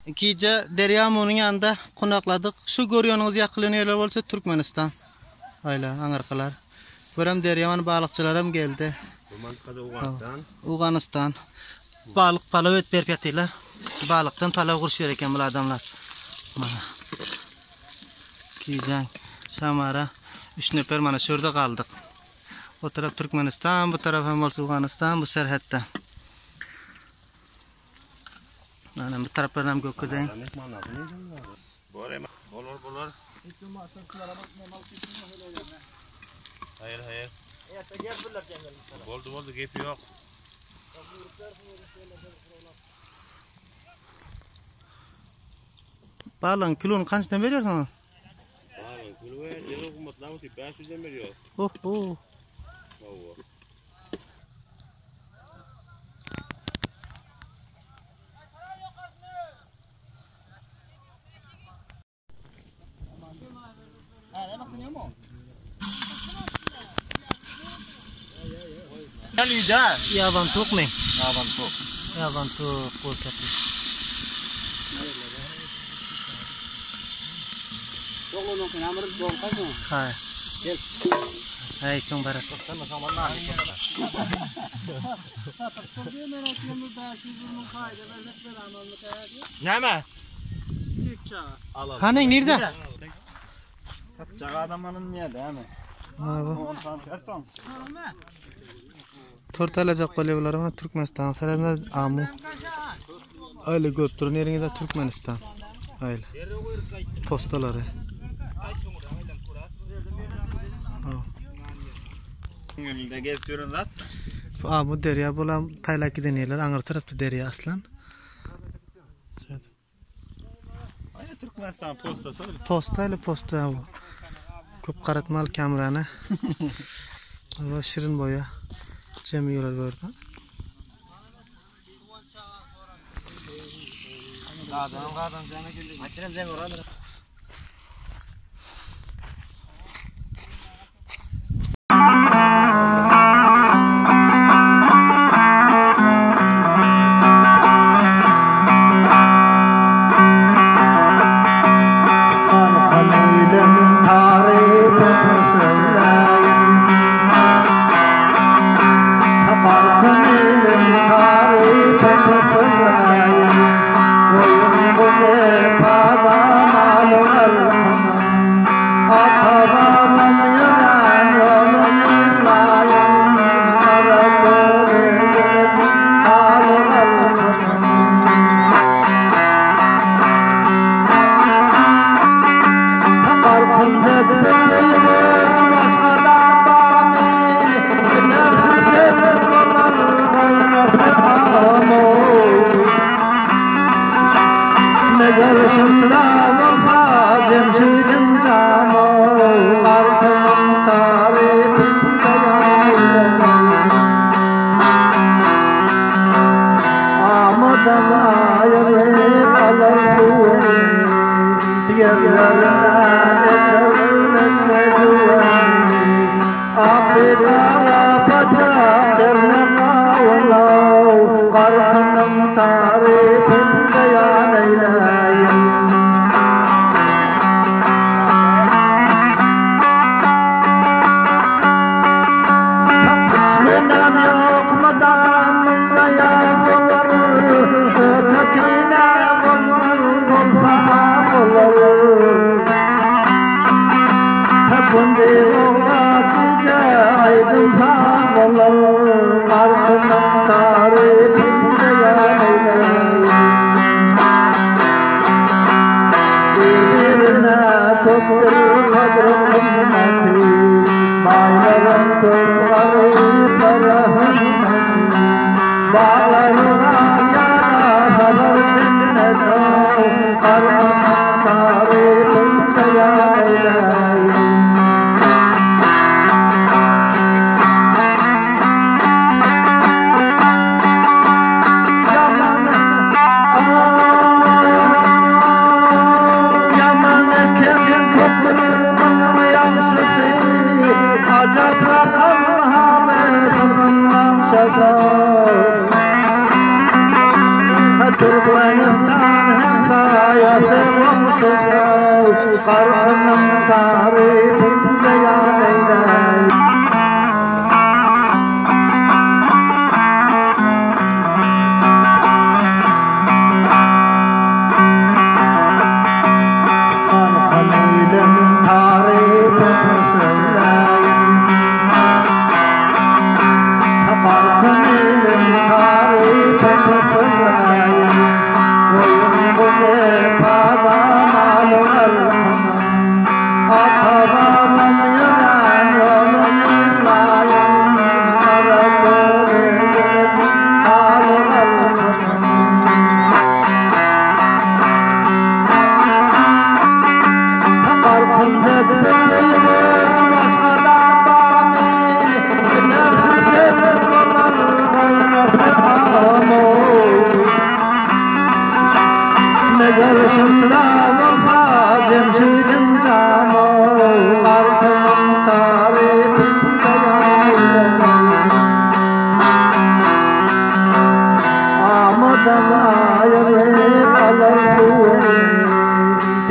Gije derýa munuň ýanynda konakladyk. Şu görýäniňiz ýakylýan ýerler bolsa Türkmenistan. Aýla aňyrkylar. Birem derýa mana balykçylaram geldi. Bu mantkada Owganystan. Owganystan. Balyk palaw et berip ýatyrlar. Balykdan palaw gurşuýar eken bul adamlar. Mana. Gijäň şamara üç nefer mana şu ýerde galdyk. O tarap Türkmenistan, bu tarap hem bolsa Owganystan bu serhetde. Mana bu taraplardan hem görkezeýin. Bolar bolar. Hayır hayır. Boldy boldy gep ýok. Balygyň kilony kançadan berýärsiňiz? Balygyň kiloy deri gymmatlap otyr 500-den berýär. Oho. Hawa. Ýaban towukmy? Ýaban towuk. Ýaban towuk bolup ýatyr. Haý. Haý, soň barat. Näme? Hany nirde? Satjak adamynyň niýe dämi? Mana bu. Tort alacak bolýar bular mana Türkmenistan serediňiz amu. Aýly görüp duran ýeriňizde Türkmenistan. Aýly. Postalary. Ýüňünde gezip ýören zat. Bu Amu derýa bulam taýlap giden ýerler aňyr tarapda derýa aslan. Aýna Türkmenistan postasy ol. Posta ile posta bu. Köp garatmaly kamerany. Bu şirin boýa. Jemi ýolar gördü. Türkmenistan hem goňşusy, Garkynyň tarypyn beýan eýläýin. Garkyn iliň tarypyn sözläýin. Garkyn iliň tarypyn sözläýin. Goýun guzy pada maly garkyn. Ata-babam ýörän ýolun yzlaýyn. Gara görelim haly garkyn. Garkyn dek bilbil başga-da barmy? Dilersiz çöl bolar gaýraty amu. Meger şunda bolsa Jemşidiň jamy, Garkynyň tarypyn beýan eýleýin. Amydan aýryp alar suwuny,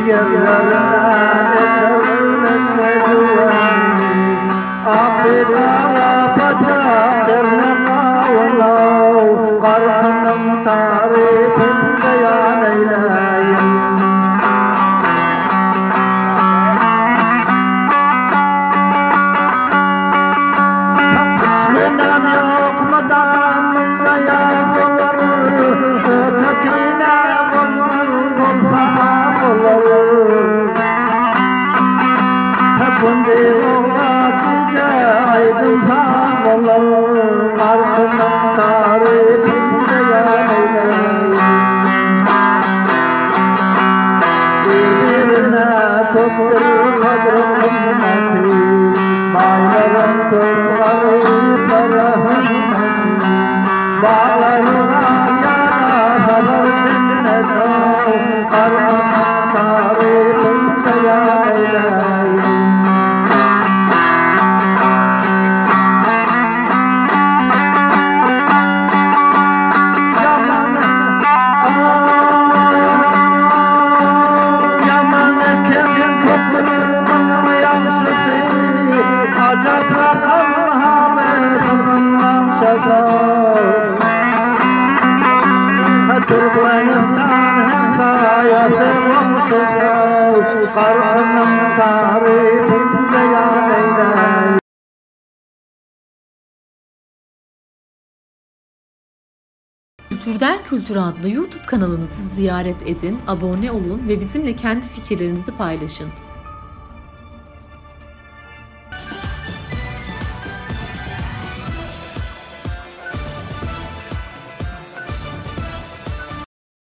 Ýerlerine eker mekge jüweni. Aky-gara paçak erne gawunlaw, Garkynyň tarypyn beýan eýläýin. Islenem ýok mydam munda ýaz bolar, Öte kine bolmaz bolsa az bolar. Gündiz oglar gije aýdym saz bolar, Garkynyň tarypyn beýan eýläýin. Bir-birine köpdür gadyr-gymmaty, Baýlaryň köp garyplara hümmeti. Baglaryna ýada salar jennete, Garkynyň tarypyn beýan eýläýin. Ýaman, ýaman eken köpdür munuň ýagşysy, Ajap rakam halysynyň nagşasy. Türkmenistan hemsaýasy goňşusy, Garkynyň tarypyn beýan eýläýin. Kültürden Kültüre adlı YouTube kanalımızı ziyaret edin, abone olun ve bizimle kendi fikirlerinizi paylaşın.